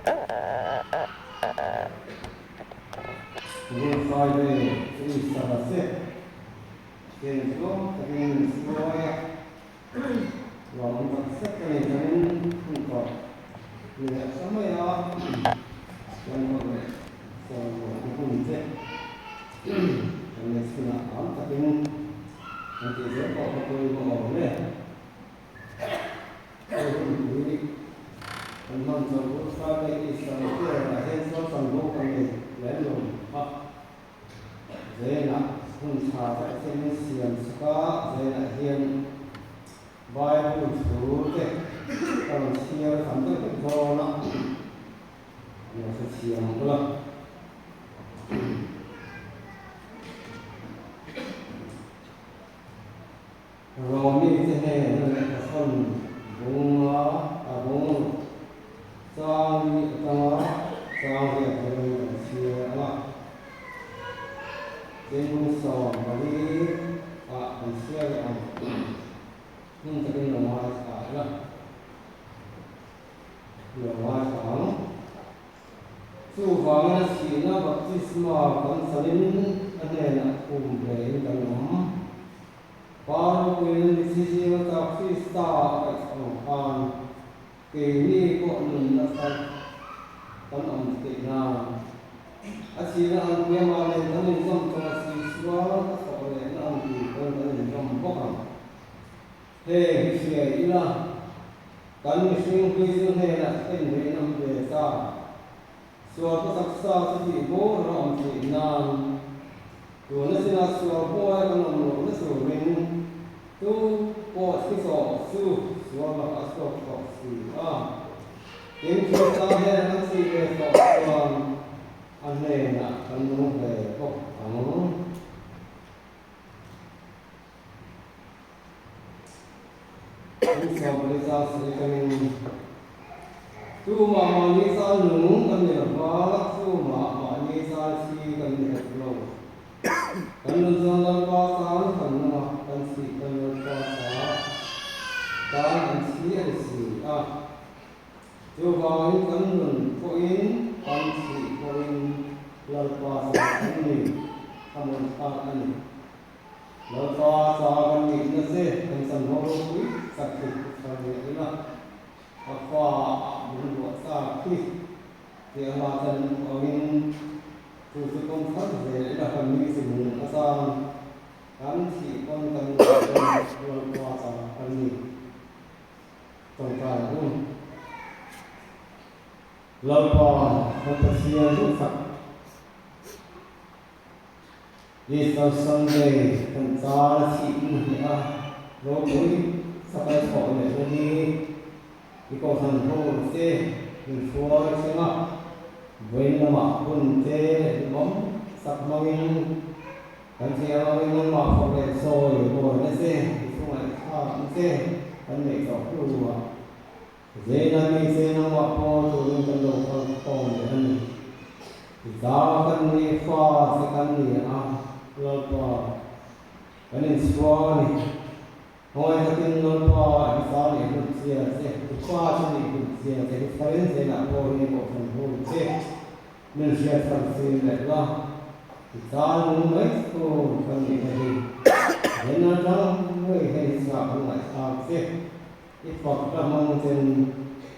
Good Friday chu Easter a che chen tluang takin min hruai a, lawmawm tak zet a ni. Kan hun tawh ni leh sa mai a, chuan pawh leh sawmruahna hun che kan leh chhunah tam takin kan tih zel pawh kha pawimawh awm e. Hei hunpui kan hman chauh Good Friday, Easter vel ah hian chuan chanvo kan nei lem lo a, Zenah hun tha tak hian min siam chak a, Zenah hian Bible thu te ka rawn chhiar tam deuh deuh dawn a, an lo hrethiam ang ula. Rawmi te hnenah lehkha thawn bunga a bung ruk chang ni atanga chang riat deuhin kan chhiar ang a, tin bung 14 ah kan chhiar leh ang. Hmun takin lo ngaithla ila, lo ngaithla ang. Chuvangin a thihna baptisma kan chanin a hnenah khum hlein kan awm. Pa ropuiin mithi zinga ta Krista a kaihchah ang khan keini pawh nunna thar kan awm theih nan a thihna ang piamah nen kan inzawm tawh a si chuan a thawh lehna ang tih pawn kan inzawm bawk ang. Heng hi hria ila, kan mihring hlui chu hnenah en rih an awm ve ta. Sual ka taksa chu tih bawr a awm theih nan, tuna chinah sual buai kan awm lohna turin tu pawh thi tawh chu sual lakah a chhuak tawh si a. Tin, Krista hnenah kan thih ve tawh chuan a hnenah kan nung ve bawk ang. Tumah mahni zal nung kan ni lo va, tumah mahni zal thi kan ni hek lo. Kan nun chuan Lalpa tan kan nung a, kan thih kan Lalpa ta tan an thi a ni si a. Chuvangin kan nun pawhin kan thih pawhin Lalpa ta kan ni, a mun thlak a ni. Lalpa cha kan nihna che kan chanvo ropui tak hi ka thar leh ila, ka fa ah min ruah chak hi tih anga chan angin chu chu pawm thar zel ila kan mi chi nung atan kan thih pawn kan nuam pawn Lalpa cha kan ni tawngtai ang. Lalpa kan Pathian duhsak. Easter Sunday kan car a thih in hnih a, ropui sakal chhawh leh na hi i kohhran ho te min hruai thleng a, vawiin lamah hun te hlawm sak hmangin kan thei ang angin nangmah fak leh sawi mawina che i thungaihthlak na che kan neih tawh hnuah Zena mi che nangmah pawl turin kan lo kal khawm leh a ni. I ta kan ni, fa che kan ni a, Lalpa, kan inchhuang a ni. Khawngaih takin Lalpa, i ta nih hlut zia che, i fa che nih hlut zia che hi tharin Zena pawh hi kohhran hul che min hriat thar zir leh la, i ta nung mai tur kan nihna hi Zena tang ngei hei chah kan ngaihthlak che. I fak ka hmang chen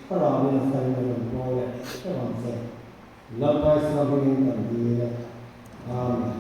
thlarau in a sawi na rawn pawl leh hrep ang che. Lalpa Isua hmingin kan dil e. Amen.